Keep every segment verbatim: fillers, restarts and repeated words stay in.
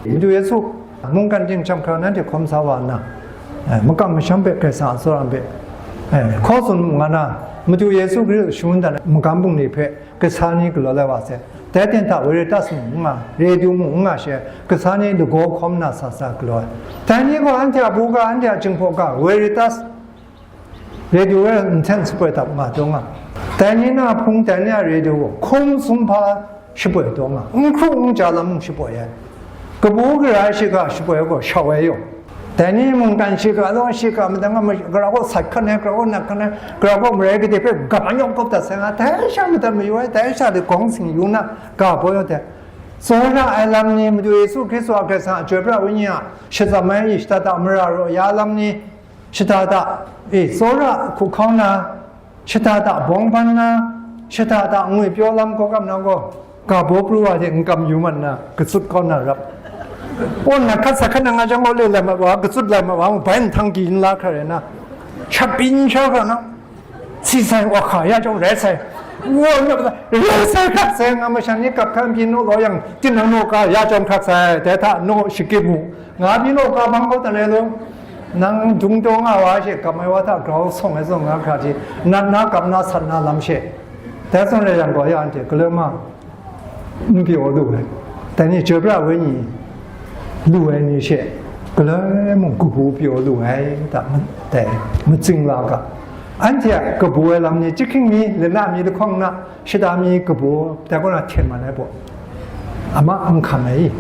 Madu Yesu mungkan ting chyam hkra nanhte hkawm sa wa nna, eh, makam masham hpe Karai Kasang a tsawra hpe, eh, hkaw tsun mu nga na, Madu Yesu Hkristu shangun dan ai magam bungli hpe kasa ni galaw lai wa sai. Dai ten hta Veritas mung n nga, Radio mung n nga she, kasa ni lagaw hkawm na sa sa galaw ai. Dai ni gaw anhte a bu ga, anhte a Jinghpaw ga, Veritas, Radio we nsen shapoi dap nga taw nga. Dai ni na hpung, dai ni a Radio gaw hkum sumhpa shapoi taw nga, n hkru n ja lam mung shapoi ai. Kabu gara ai shiga shapoi ai gaw shau ai yaw. Dai ni mungkan shiga law, shiga madat nga, gara gaw sat hkan ai, gara gaw nat hkan ai, gara gaw marai gade hpe gap anyawk kawp dat sai nga, dai sha madat mayu ai, dai sha de gawng sing yu na, ga baw yaw dai. Tsawra ai lam ni, Madu Yesu Hkristu a Karai Kasang a Chyoi Pra Wenyi a shazam ai shada da mara raw ya lam ni, shada da, e, tsawra hku hkau na, shada da bawng ban na, shada da ngwi pyaw lam gaw kam na gaw, ga baw pru wa de n kam yu man na, katsut kau na rap. Paw na hkat sa hkat na nga jang gaw le lai ma wa, katsut lai ma wa, bai nhtang gi n la hkra rai na, shat byin sha hkra na, si sai wa hka ya jawng rai sai, wa rai sai hkrat sai, nga masha ni kap hkan pyi naw law yang, tinang naw ka ya jawng hkrat sai, dai hta naw shakip mu, nga pyi naw ka bang kau ta le lo, nang dung taw nga wa she, kap mai wa hta grau sawng ai zawn nga hkra ji, nat na kap na sat na lam she, dai zawn rai yang gaw ya anhte galoi ma, n pyaw lu ai. Dai ni Chyoi Pra Wenyi lu ai ni she, galoi mung kabu pyaw lu ai, da, dai, matsing la ga. Anhte a kabu ai lam ni, chyahkying mi, lana mi lahkawng na, shada mi kabu, dai kaw na hten man ai baw, a ma n hkam ai.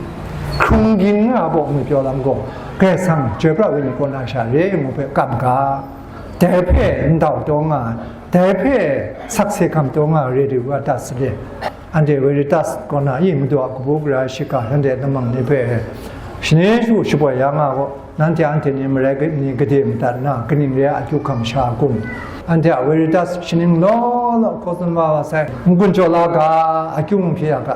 Hkrung ging nga baw ngwi pyaw lam gaw, Karai Kasang Chyoi Pra Wenyi kaw na sha re ngu hpe kam ga, dai hpe ndau taw nga ai, dai hpe sakse hkam taw nga ai, Radio Veritas le, anhte Veritas kaw na i Madu a kabu gara ai shiga, anhte namang ni hpe shaning shu shapoi ya nga gaw, nanhte anhte ni marai ni gade madat na, kaning re ai akyu hkam sha gun? Anhte a Veritas shaning law law hkaw tsun wa wa sai, n-gun jaw la ga, akyu mung hpyi ya ga,